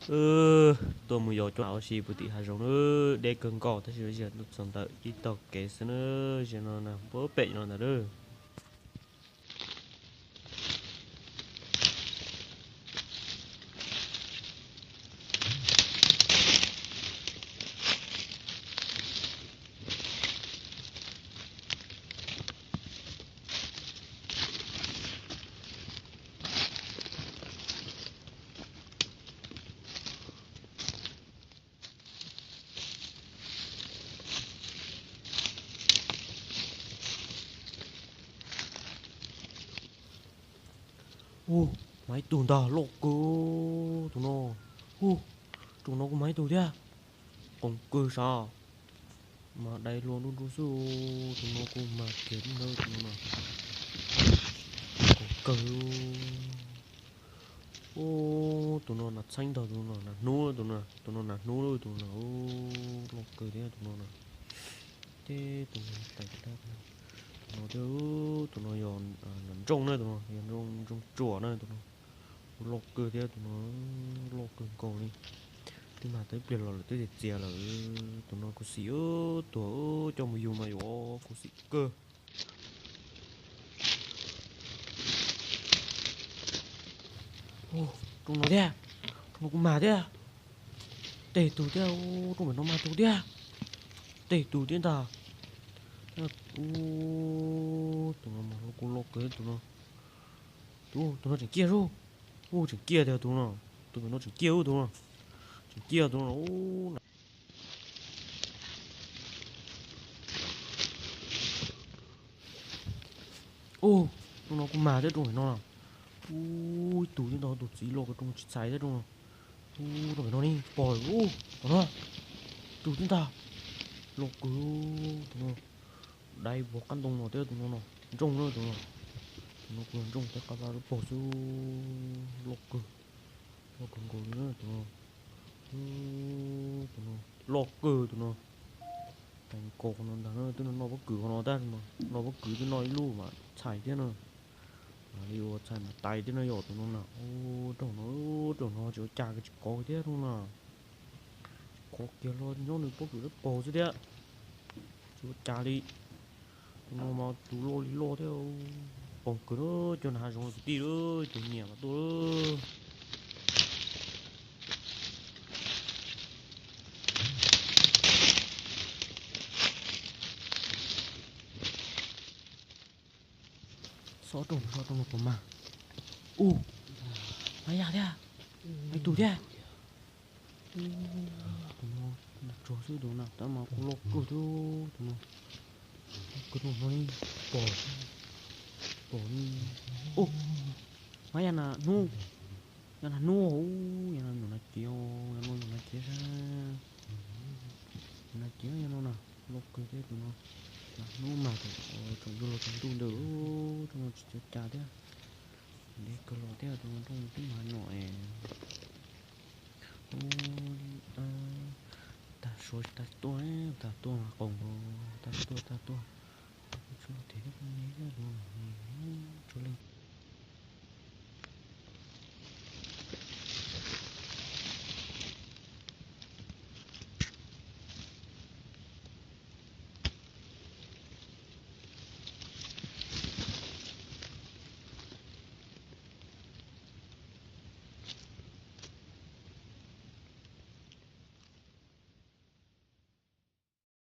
Tuaj mus yos cov ua si puag tim hav zoov na, deb kawg nkaus tab sis lub sij hawm tuaj txog ntawm ib tog kev xwb na, zaum no na puag pem no ntag lauj. Ub, mas ib tug ntag loj kawg tus no. Ub, tus no kuj mas ib tug thiab. Qoos kawg sav. Mas dai luag nruj nruj xwb. Tus no kuj mas kiag ntawd tus no. Qoos kawg. Ub, tus no nas txheeb ntag tus no, nas hnub tus no, tus no nas hnub tus no. Ub, loj kawg thiab tus no na. Teb tus no tais dab, tus no thiab, tus no yog nrooj na, tus no yog nrooj tsuam na tus no. Kuj loj kawg thiab tus no, loj kawg nkaus li. Twb mag tau ib pliag los lawm twb txias txias lawm. Tus no khuv xim, tuag coj mus yug mas yuav khuv xim kawg. Rooj no thiab, rooj no kuj mag thiab. Tej tug thiab, rooj pem no mag tug thiab. Tej tug thiab ntag. Ub, tus no mas kuj loj kawg tus no. Tus, tus no tseem ciaj sub. Ub, tseem ciaj tiag tus no. Tus pem no tseem ciaj ub tus no. Tseem ciaj tus no. Ub, rooj no kuj mag thiab rooj pem no. Ub, ib tug thiab ntag, tus txiv loj kawg rooj tsis txhais thiab rooj no. Ub, rooj pem no ne pog, ub, tom no. Tus thiab ntag. Loj kawg tus no. Dai vov qab ntoo no thiab tus no no. Nrooj na tus no. Tus no kuj yog nrooj thiab qab vab lub pog xwb. Loj kawg. Loj kawg nkaus li na tus no. Tus no loj kawg tus no. Tais nkaus qhov no ntag na, twb noj pob kws qhov no tab sis mas noj pob kws twb noj ib lub mas txhais thiab na. Mam li ua txhais mas tais thiab no yom tus no na. Ub, rooj no, rooj no tsis ua cas, tsis kov kiag thiab rooj no na. Tsis kov kiag los nyob nws pob kws dawb paug xwb thiab. Tsis ua cas li. Tus no mas tus loj li loj thiab. Qoos kawg na, cov nyob hav zoov kwv tij, tus nyiam mas tuaj. Xob rooj, xob rooj no puas mag. Ub, mag ib yam thiab. Mag ib tug thiab. Tus no tsuag xwb tus no na, tab mas kuj loj kawg thiab tus no. Kawg tus no li pom, pom li. Ub, mag ib yam nas hnub, yam nas hnub, yam no nyuam nas cev, yam no nyuam nas cev sab. Nyuam nas cev yam no na, loj kawg thiab tus no. Nas hnub mas tseem yuav luag tsaus ntuj ntawd, tus no tsis txawj cas thiab. Deb kawg los thiab tus no rooj twb mag no es. Ub, tag suav tsis tag tuaj, tag tuaj mas qoos, tag tuaj tag tuaj. Tsuas los them thiab poj niam thiab tus no, tsuas leej